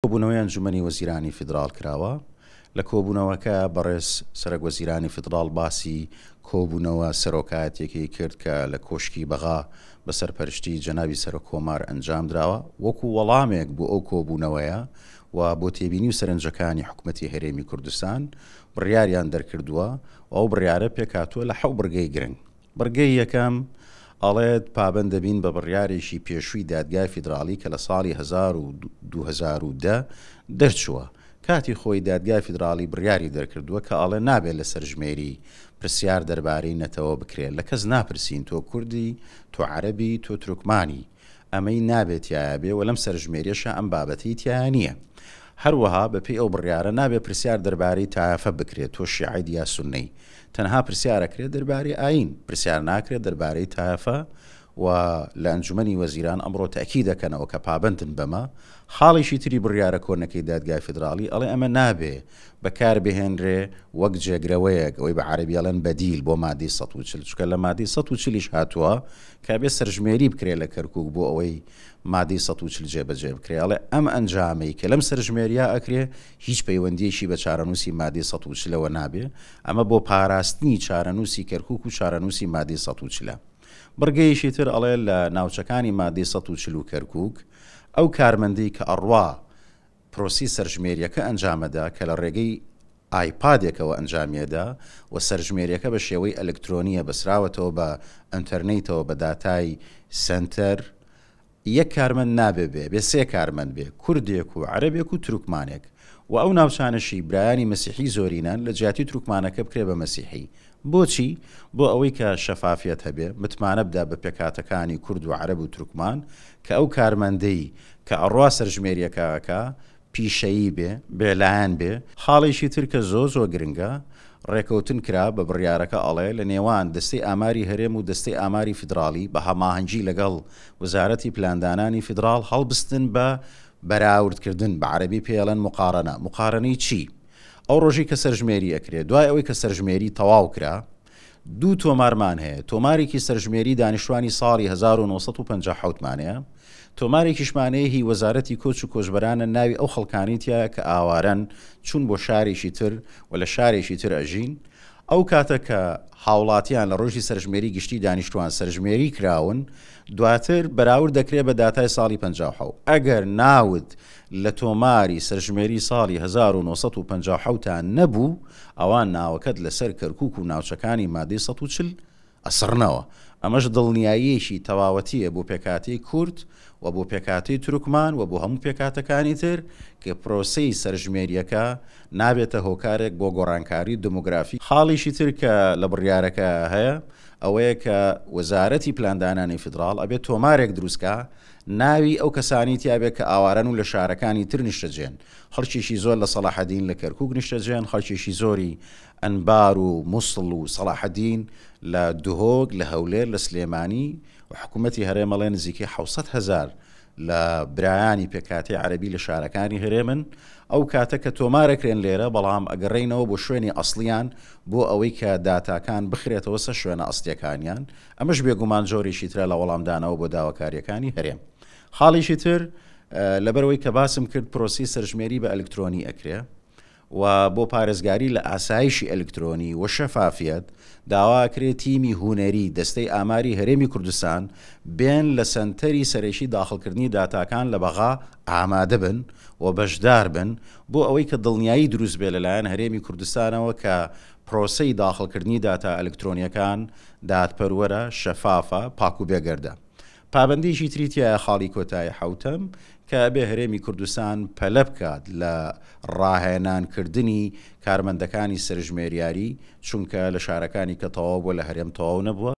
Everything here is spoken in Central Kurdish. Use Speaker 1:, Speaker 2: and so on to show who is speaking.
Speaker 1: کۆبوونەوەی ئەنجومەنی وەزیرانی فیدراڵ کراوە، لە کۆبوونەوەکە بەڕێز سەرەک وەزیرانی فیدراڵ باسی کۆبوونەوە سەرۆکایەتیەکەی کرد کە لە کۆشکی بەغا بە سەرپەرشتی جەنابی سەرۆک کۆمار ئەنجام دراوە وەکو وەڵامێک بۆ ئەو کۆبوونەوەیە و بۆ تێبینی و سەرنجەکانی حکومەتی هەرێمی کوردستان بڕیاریان دەرکردووە و ئەو بڕیارە پێکهاتووە لە حەو بڕگەی گرنگ. بڕگەی یەکەم ئەڵێت پابەند دەبین بە بڕیارێکی پێشووی دادگای فیدراڵی کە لە ساڵی 2010 دەرچووە. کاتی خۆی دادگای فیدراڵی بڕیاری دەرکردووە کە ئەڵێ نابێت لە سەرژمێری پرسیار دەربارەی نەتەوە بکرێت، لە کەس ناپرسین تۆ کوردی، تۆ عەرەبی، تۆ تورکمانی. ئەمەی نابێ تیایا بێ و لەم سەرژمێریەشا ئەم بابەتەی تیایا نییە. هەروەها بە پێی ئەو بڕیارە نابێ پرسیار دەربارەی تایەفە بکرێ تۆ شیعەیت یا سوننەی. تەنها پرسیار ئەکرێ دەربارەی ئایین، پرسیار ناکرێ دەربارەی تایەفە و لە ئەنجومەنی وەزیران ئەمڕۆ تەئکید ئەکەنەوە کە پابەندن بەمە. خاڵێکی تری بڕیارە کۆنەکەی دادگای فیدراڵی ئەڵێ ئەمە نابێ بەکار بهێنرێ وەک جێگرەوەیەک، ئەوەی بە عەرەبی ئەڵێن بەدیل بۆ مادەی 140، چونکە لە مادەی 140 یش هاتووە کە ئەبێ سەرژمێری بکرێ لە کەرکوک بۆ ئەوەی مادەی 140 جێبەجێ بکرێ، ئەڵێ ئەم ئەنجامەی کە لەم سەرژمێریە ئەکرێ هیچ پەیوەندیەکی بە چارەنووسی مادەی 140 ەوە نابێ، ئەمە بۆ پاراستنی چارەنووسی کەرکوک و چارەنووسی مادەی 140 ە. بڕگەیەکی تر ئەڵێ لە ناوچەکانی مادەی 140 و کەرکوک ئەو کارمەندەی کە ئەڕوا پرۆسەی سەرژمێرییەکە ئەنجامەدا کە لە ڕێگەی ئایپادێکەوە ئەنجامیەدا و سەرژمێرییەکە بە شێوەی ئەلکترۆنییە بەسراوەتەوە بە ئەنتەرنیتەوە بە داتای سەنتەر، یەک کارمەند نابێ بێ، بێ سێ کارمەند بێ، کوردێک و عەرەبێک و تورکمانێک و ئەو ناوچانەشی برایانی مەسیحی زۆرینەن لە جیاتی تورکمانەکە بکرێ بە مەسیحی. بۆچی؟ بۆ ئەوەی کە شەفافیەت هەبێ، متمانە بدا بە پێکهاتەکانی کورد و عەرەب و تورکمان کە ئەو کارمەندەی کە ئەڕوا سەرژمێریەکە ئەکا پیشەیی بێ، بێلایەن بێ. خاڵێکی تر کە زۆر زۆر گرنگە، ڕێکەوتن کرا بە بڕیارەکە ئەڵێ لە نێوان دەستەی ئاماری هەرێم و دەستەی ئاماری فیدڕاڵی بە هەماهەنگی لەگەڵ وەزارەتی پلاندانانی فیدڕاڵ هەڵبستن بە بەراوردکردن، بە عەرەبی پێی ئەڵێن مقارنە، مقارنەی چی؟ ئەو ڕۆژەی کە سەرژمێری ئەکرێ، دوای ئەوەی کە سەرژمێری تەواو کرا، دوو تۆمارمان هەیە، تۆمارێکی سەرژمێری دانیشتوانی ساڵی 1957 مان هەیە، تۆمارێکیشمان هەیە هی وەزارەتی کۆچ و کۆچبەرانە ناوی ئەو خەڵکانەی تیایە کە ئاوارەن چوون بۆ شارێکی تر و لە شارێکی تر ئەژین، ئەو کاتە کە هاوڵاتیان لە ڕۆژی سەرژمێری گشتی دانیشتوان سەرژمێری کراون، دواتر بەراورد دەکرێت بە داتای ساڵی 57. ئەگەر ناوت لە تۆماری سەرژمێری ساڵی 1957 تا نەبوو، ئەوا ناوەکەت لەسەر کەرکوک و ناوچەکانی مادەی 140 ئەسڕنەوە. ئەمەش دڵنیاییەکی تەواوەتییە بۆ پێکهاتەی کورد و بۆ پێکهاتەی تورکمان و بۆ هەموو پێکهاتەکانی تر کە پرۆسەی سەرژمێرییەکە نابێتە هۆکارێک بۆ گۆڕانکاری دمۆگرافی. خاڵێکی تر کە لە بڕیارەکە هەیە ئەوەیە کە وەزارەتی پلاندانانی فیدراڵ ئەبێت تۆمارێک دروستکا ناوی ئەو کەسانەی تیابێت کە ئاوارەن و لە شارەکانی تر نیشتەجێن، خەڵکێکی زۆر لە سەڵاحەدین لە کەرکوک نیشتەجێن، خەڵکێکی زۆری ئەنبار و موسڵ و سەڵاحەدین لە دهۆک، لە هەولێر، لە سلێمانی و حکوومەتی هەرێم ئەڵێ نزیکەی 700 هەزار لە برایانی پێکهاتەی عەرەبی لە شارەکانی هەرێمن، ئەو کاتە کە تۆمارەکرێن لێرە، بەڵام ئەگەڕێینەوە بۆ شوێنی ئەسڵیان بۆ ئەوەی کە داتاکان بخرێتەوە سەر شوێنە ئەسڵیەکانیان، ئەمەش بێگومان جۆرێکی ترە لە وەڵامدانەوە بۆ داواکارییەکانی هەرێم. خاڵێکی تر لەبەرئەوەی کە باسم کرد پرۆسەی سەرژمێری بە ئەلکترۆنی ئەکرێ، و بۆ پارێزگاری لە ئاسایشی ئەلکترۆنی و شەفافیەت، داوا ئەکرێ تیمی هونەری دەستەی ئاماری هەرێمی کوردستان بێن لە سەنتەری سەرەکی داخڵکردنی داتاکان لە بەغا ئامادەبن و بەشداربن بۆ ئەوەی کە دڵنیایی دروست بێ لەلایەن هەرێمی کوردستانەوە کە پرۆسەی داخڵکردنی داتا ئەلکترۆنیەکان دادپەروەرە، شەفافە، پاک و بێگەردە. پابەندییەکی تری تیایە خاڵی کۆتایی حەوتەم کە ئەبێ هەرێمی کوردستان پەلە بکات لە ڕاهێنان کردنی کارمەندەکانی سەرژمێریاری چونکە لە شارەکانی کە تەواو بووە لە هەرێم تەواو نەبووە.